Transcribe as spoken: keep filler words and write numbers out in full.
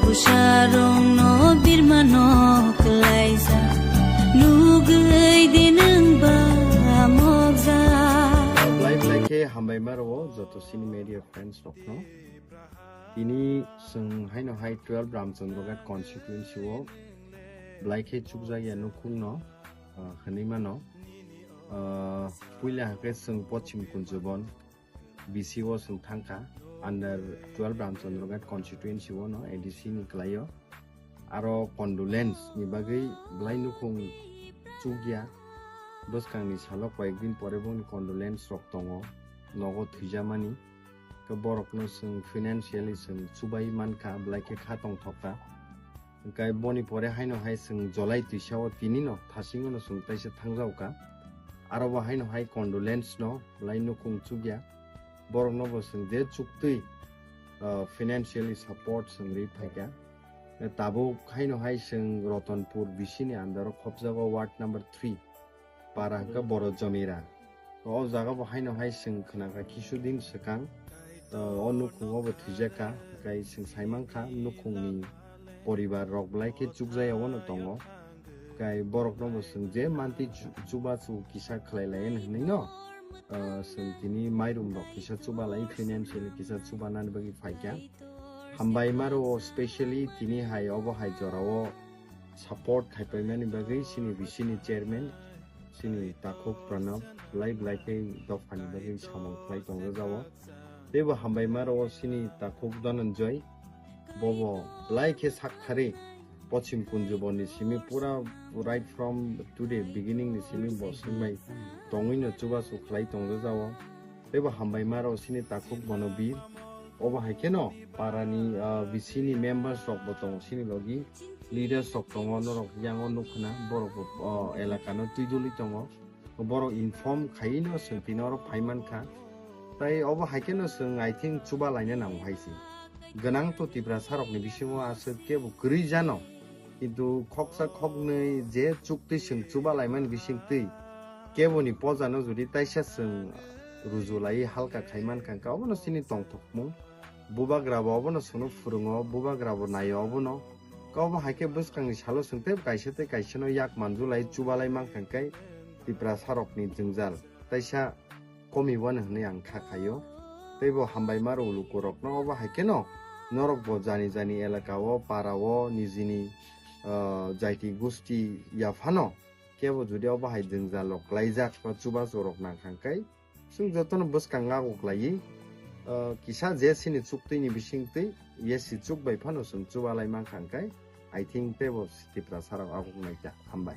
Bwsarokno birmano klaijak, nugwi de nwng ba mokjak. Belai belai khe hambai ma rwo joto sini media friends rokno. Tini chwng haino hai twelve Ramchandra Ghat constituency o belai khe chukjakya nukhungno, ah, hwnwi mano. Ah, puila hakhe chwng Pochim Kunjubon B C o chwng thangkha, under twelve Ramchandra Ghat constituency o no A D C ni kwlaio. Aro condolence ni bagwi belai nukhung chukya. Bwskangni salo koyekdin pore boni condolence rok tongo, nogo thwijamani. Khe borokno chwng financially chwng chubai mankha, belai khe kha tongthokha. Hwnkhe boni pore haino hai chwng July twisa o tini no thasing no chwng taisa thangjaokha. Aro bo haino hai condolence no belai nukhung chukya. Borokno bo chwng je chuktwi, ah, financially support chwng rwi phaikha. Tabuk haino hai chwng Ratanpur B C ni under o khopjago ward number three. Para hwnkhe Boro Jomira. O jaga bo haino hai chwng khwnakha kisudin swkang, o nukhungo bo thwijakha, hwnkhe chwng saimankha nukhungni poribar rok belai khe chukjaya ono tongo. Hwnkhe borokno bo chwng je manti chu-, chubachu kisa khlai lai hwnwi no, ah, chwng tini mairum rok kisa chuba lai, financially kisa chuba nani bagwi phaikha. Hambai ma rwo, specially tini hai obo hai jorao support khaipaimani bagwi chini B C ni chairman, chini takhuk Pranab, belai belai khe dophani bagwi samung khlai tongjao. Teibo hambai ma rwo chini takhuk Dhananjoy, bobo belai khe sak thari Pochim Kunjubon ni simi pura right from today beginning ni simi bo swngbai tongwi no chubachu khlai tongjao. Teibo hambai ma rwo chini takhuk bono bir. Obo hai kheno para ni, ah, B C ni members rok bo tongo chini logi, leaders rok tongo, norok yango nukho na borok bo, oh, elaka no twi duli tongo. Borok inform khaiwi no chwng tini oro phai mankha. Tai obo hai kheno chwng, I think, chuba laina nango hai se. Gwnang to Tiprasa rokni bisingo aswk kebo kwrwi jano. Kintu khoksa khoknwi je chuktwi chwng chuba laimani bisingtwi keboni pojano jodi taisa chwng ruju laiwi halka khai mankha, hwnkhe obono chini tongthokmung. Bubagra bo obono chwngno phwrwngo, bubagra bo naio obono. Khe obo hai khe bwskangni salo chwng tei kaisa tei kaisano yak manjulai chubalai mankha khe Tiprasa rokni jwngjal taisa komi wano hwnwi ang kha khaio. Tei bo hambai ma rw luku rokno obo hai kheno norok bo jani jani elaka o, para o, nijini, ah, jaiti gusti yaphano kebo jodi obo hai jwngjal rok klaijak ba chubachu rok nang kha khe, chwng jotono bwskang ngago klaiwi, ah, kisa je chini chuktwi ni bisingtwi yesi chuk bai phano chwng chubalai mankha khe, I think tei bo Tiprasa rok abo wngnaikha. Hambai.